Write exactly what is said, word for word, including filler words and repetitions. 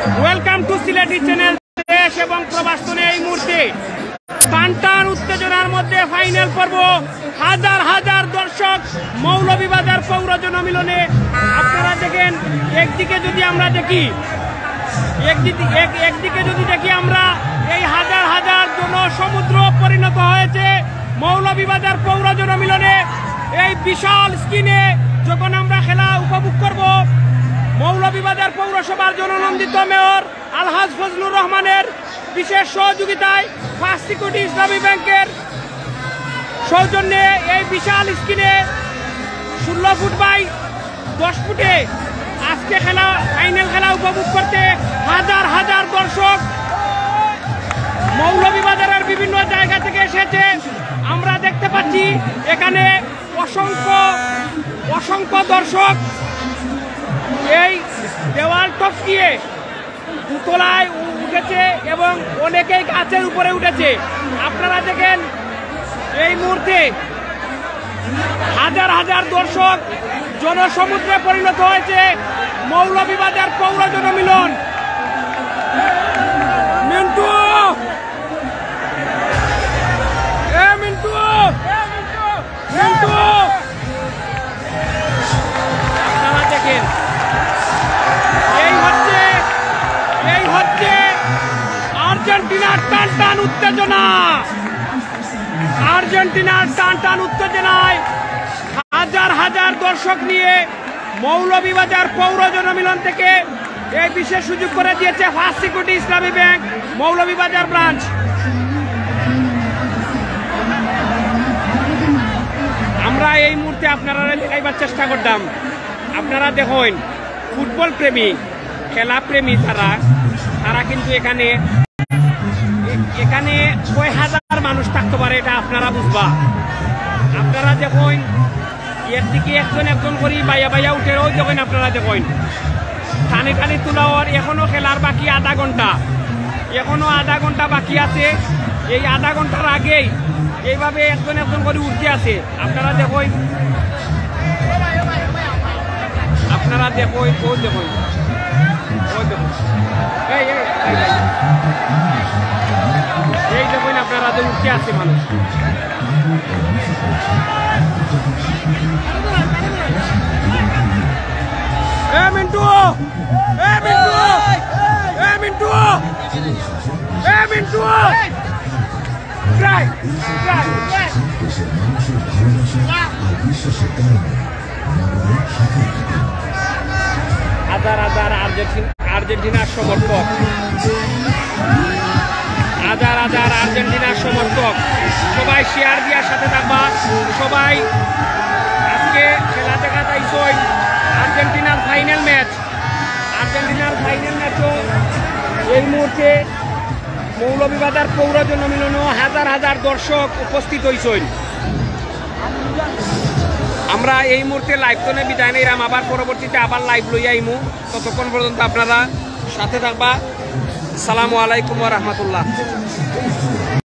Welcome to Sylheti চ্যানেল। দেশ এবং প্রবাস তনে এই মুহূর্তে টান টান উত্তেজনার মধ্যে ফাইনাল পর্ব। হাজার হাজার দর্শক মৌলভীবাজার পৌর জনমিলনে। আপনারা দেখেন, একদিকে যদি আমরা দেখি, একদিকে, এক-, একদিকে যদি দেখি আমরা, এই হাজার হাজার জনসমুদ্র পরিণত হয়েছে মৌলভীবাজার পৌর জনমিলনে। এই বিশাল স্ক্রিনে যখন আমরা খেলা উপভোগ করব, মৌলভীবাজার পৌরসভার জননন্দিত মেয়র আলহাজ ফজলুর রহমানের বিশেষ সহযোগিতায় ফার্স্ট সিকিউরিটি ইসলামী ব্যাংকের সৌজন্যে এই বিশাল স্ক্রিনে ষোলো ফুট বাই দশ ফুটে আজকে খেলা, ফাইনাল খেলা উপভোগ করতে হাজার হাজার দর্শক মৌলভীবাজারের বিভিন্ন জায়গা থেকে এসেছে। আমরা দেখতে পাচ্ছি এখানে অসংখ্য অসংখ্য দর্শক এই দেওয়াল টপকিয়ে দোতলায় উ-, উঠেছে এবং অনেকেই গাছের উপরে উঠেছে। আপনারা দেখেন, এই মুহূর্তে হাজার হাজার দর্শক জনসমুদ্রে পরিণত হয়েছে মৌলভীবাজার পৌর জনমিলন। মিন্টু, এ মিন্টু, মিন্টু, আপনারা দেখেন, এই হচ্ছে, এই হচ্ছে আর্জেন্টিনার টান টান উত্তেজনা। আর্জেন্টিনার টান টান উত্তেজনায় হাজার হাজার দর্শক নিয়ে মৌলভীবাজার পৌর জনমিলন থেকে এই বিশেষ সুযোগ করে দিয়েছে ফার্স্ট সিকিউরিটি ইসলামী ব্যাংক মৌলভীবাজার ব্রাঞ্চ। আমরা এই মুহূর্তে আপনারা দেখাইবার চেষ্টা করতাম। আপনারা দেখইন, ফুটবল প্রেমী, খেলা প্রেমী তারা, তারা কিন্তু এখানে, এ-, এখানে কয় হাজার মানুষ থাকতে পারে, এটা আপনারা বুঝবা। আপনারা দেখইন, একদিকে একজন একজন করি বাইয়া বাইয়া উঠে, ওই দেখইন, আপনারা দেখইন, টানি টানি তোলা অর। এখনো খেলার বাকি আধা ঘন্টা, এখনো আধা ঘন্টা বাকি আছে। এই আধা ঘন্টার আগেই এইভাবে একজন একজন করি উঠতে আছে। আপনারা দেখইন, আপনারা দেখইন, ওই দেখইন, ওই দেখইন, এই, এই, এই, এই। এই দেখইন, আপনারা যে উঠতে আছে মানুষ। এ মিন্টু, এ মিন্টু, এ মিন্টু, এ মিন্টু। হাজার হাজার আর্জেন্টিন-, আর্জেন্টিনার সমর্থক, হাজার হাজার আর্জেন্টিনার সমর্থক, সবাই শেয়ার দিয়া সাথে থাকবা। সবাই আজকে খেলা দেখা যাইছইন আর্জেন্টিনার ফাইনাল ম্যাচ। আর্জেন্টিনার ফাইনাল ম্যাচও এই মুহূর্তে মৌলভীবাজার পৌর জনমিলনও হাজার হাজার দর্শক উপস্থিত হইছইন। আমরা এই মুহূর্তে লাইভ তনে বিদায় নিলাম, আবার পরবর্তীতে আবার লাইভ লইয়া আইমু। ততক্ষণ পর্যন্ত আপনারা সাথে থাকবা। আসসালামু আলাইকুম ওয়া রাহমাতুল্লাহ।